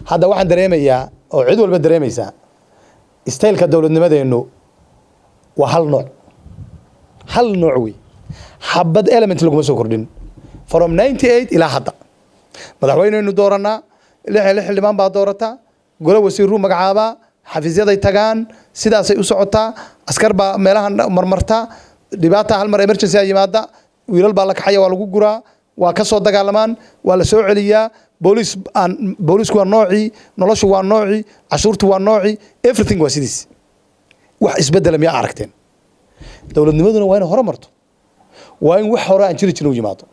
Hadda waxaan dareemayaa oo cid walba dareemaysaa, style ka dowladnimadeennu waa hal nooc, hal nooc wey. Xabad element laguma soo kordhin from 98 ilaa hadda. Madaxweyneynu dooranaa, lix iyo lix xildhibaan baa doorataa, gole wasiiruu magacaabaa, xafiisyaday tagaan, sidaasay u socotaa. Askar baa meelahan marmarta, dhibaata hal mar emergency a yimaada, wiilal baa la kaxaya, waa lagu guraa, waa ka soo dagaalamaan, waa la soo celiyaa. Booliis aan booliisku waa noocii, noloshu waa noocii, cashuurtu waa noocii, everything waa sidiis. Wax isbedela miyaa aragteen? Dowladnimaduna waa inay hore marto, waa in wax hore aan jiri jirin u yimaado,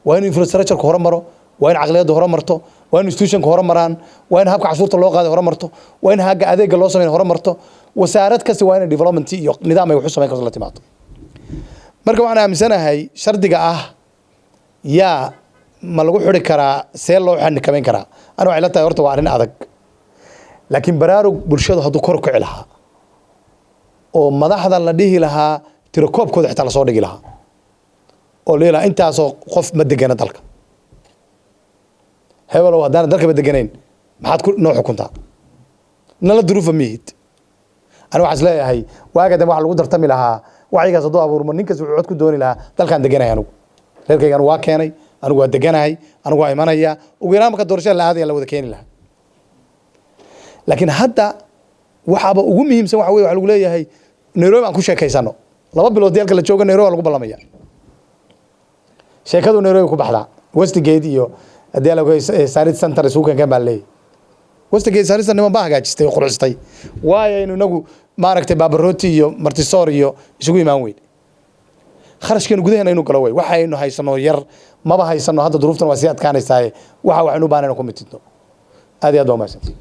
waa in infrastructure ka hore maro, waa in caqliyadda hore marto, waa in institution ka hore maraan, waa in habka cashuurta loo qaaday hore marto, waa in hagga adeega loo sameyn hore marto. Wasaarad kasta waa inay development iyo nidaam ay wax u samayn karto la timaado. Marka waxaan aaminsanahay shardiga ah yaa ma lagu xidhi karaa, see loo xanikameyn karaa, ani waxay la tahay horta waa arrin adag, laakiin baraarug bulshadu hadduu kor u kici lahaa oo madaxda la dhihi lahaa tirakoobkooda xitaa lasoo dhigi lahaa oo la dhihi lahaa intaasoo qof ma degana dalka, hebelow haddaanan dalkaba deganayn maxaad ku noo xukuntaa, nala duruufa mihid. Ani waxaan is leeyahay waaga dambe waxa lagu dartami lahaa wacyigaas hadduu abuurmo, ninkas wuxuu cod ku dooni lahaa dalkaan deganahay, anigu reerkaygan waa keenay, anigu waa deganahay, anigu waa imanaya. Ugu yaraan marka doorashada la aadaya la wada keeni lahaa. Laakiin hadda waxaaba ugu muhiimsan waxa wey waxa lagu leeyahay Nairobi aan ku sheekaysano. 2 bilood deelka la joogo Nairobi waa lagu ballamaya, sheekadu Nairobi ku baxdaa. Westgate iyo haddii la Sarit Center isugu keenkan baa leeyahay. Westgate, Sarit Center niman baa hagaajistay oo qurxistay. Waayo aynu inagu maaragtay baabarooti iyo martisoor iyo isugu imaan weyn? Kharashkeenu gudaheena inuu galo wey. Waxaynu haysano yar maba haysano hadda, duruuftan waa sii adkaanaysaaye. Waxa waxaynu u baahan inaan ku mitidno. Aad iyo aad baa umahadsantihi.